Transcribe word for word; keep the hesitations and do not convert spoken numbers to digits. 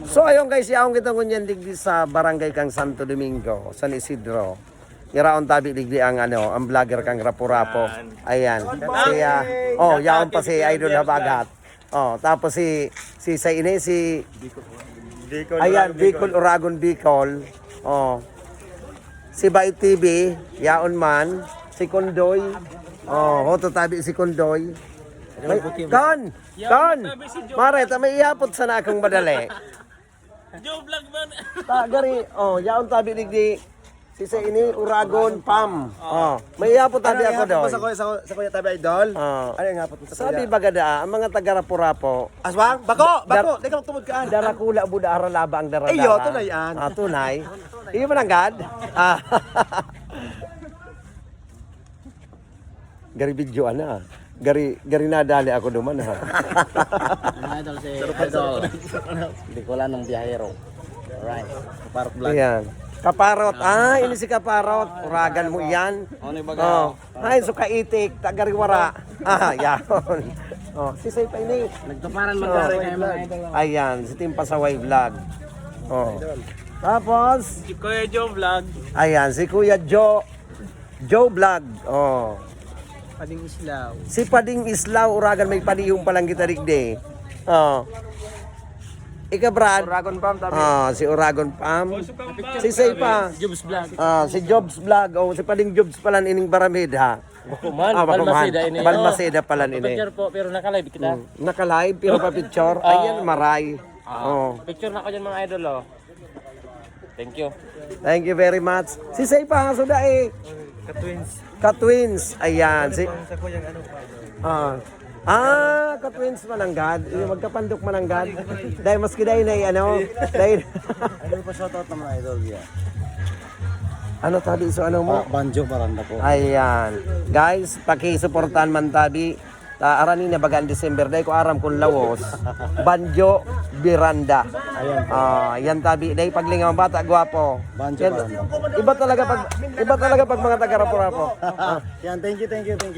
So ayun guys, yaon kita ngunyan digdi sa barangay kang Santo Domingo, San Isidro. Iraon tabi digdi ang ano, ang vlogger kang Rapu-Rapu. Ayan. Siya. Oh, yaon pa si Idol Habagat. Oh, tapos si si sa ini si Ayan, Bicol, Uragon, Bicol. Oh. Si Bay T V, yaon man. Si Kondoy. Oh, hoto tabi si Kondoy. May, kan! Kan! Mare, ta may iyapot sana akong madali. Joe Vlog man. Ta, gari, oh, yaon tabi digdi. Si sa ini, Uragon, Pam. Oh, may iyapot tabi ako daw. Sa kuya, sa, sa kuya tabi, idol? Oh. Ano yung hapot mo sa Sabi kuya? Baga daa, ang mga taga Rapu-Rapu, Aswang? Bako! Bako! Dar- Di ka magtumod ka. Darakula, buda, aralaba ang daradara. Iyo, tunay yan. Ah, tunay. Iyo mananggad? Ah. Gari video ana. Gari gari nadali ako duman ha. Mga idol, si Idol. Hindi ko lang ng biyahero. Alright. Kaparot vlog. Ayan. Kaparot. Ah, ini si Kaparot. Uragan mo yan. Ano yung baga? Oh. Ay, so kaitik, tagariwara. Ah, yaon. Oh, si Say pa ini. Nagtuparan magkari kayo, mga idol. Ayan, si Team Pasaway Vlog. Oh. Tapos, Si Kuya Joe Vlog. Ayan, si Kuya Joe, Joe Vlog. Oh. Pading Islaw. Si Pading Islaw, uragan may padihon palang kita digdi. Oh. Ika, Brad. Uragon Pam, tabi. Ah, si Uragon Pam. Si Say pa. Jobs Vlog. Ah, si Jobs Vlog. Oh, si Pading Jobs pala ining Baramid, ha? Bakuman, Ah, Bakuman. Balmaseda ini. Balmaseda pala ini. Picture po, pero naka-live kita. Hmm. Naka-live, pero pa-picture. Ah. Ayan, maray. Ah. Oh. Picture na ako dyan, mga idol, oh. Thank you. Thank you very much. Si Say pa, suda eh. Ka-twins. Ka-twins. Ayan. Si, Ang sa kuyang ano pa. ah. Ah, ka-twins mananggad. Yung magkapandok mananggad. Dahil maski dahil na ano. Dahil Ano pa shoutout ng mga idol niya? Ano tabi so ano mo? Banjo Baranda po. Ayan. Guys, pakisuportahan man tabi. Ta arani na baga ang December, dai ko aram kung lawos. Banjo Miranda. Ayan po. Ah, yan tabi, dai paglingaw bata, gwapo. Banjo Yan, Miranda. Iba talaga pag iba talaga pag mga taga Rapu-Rapu. Ah, Yan, thank you, thank you, thank you.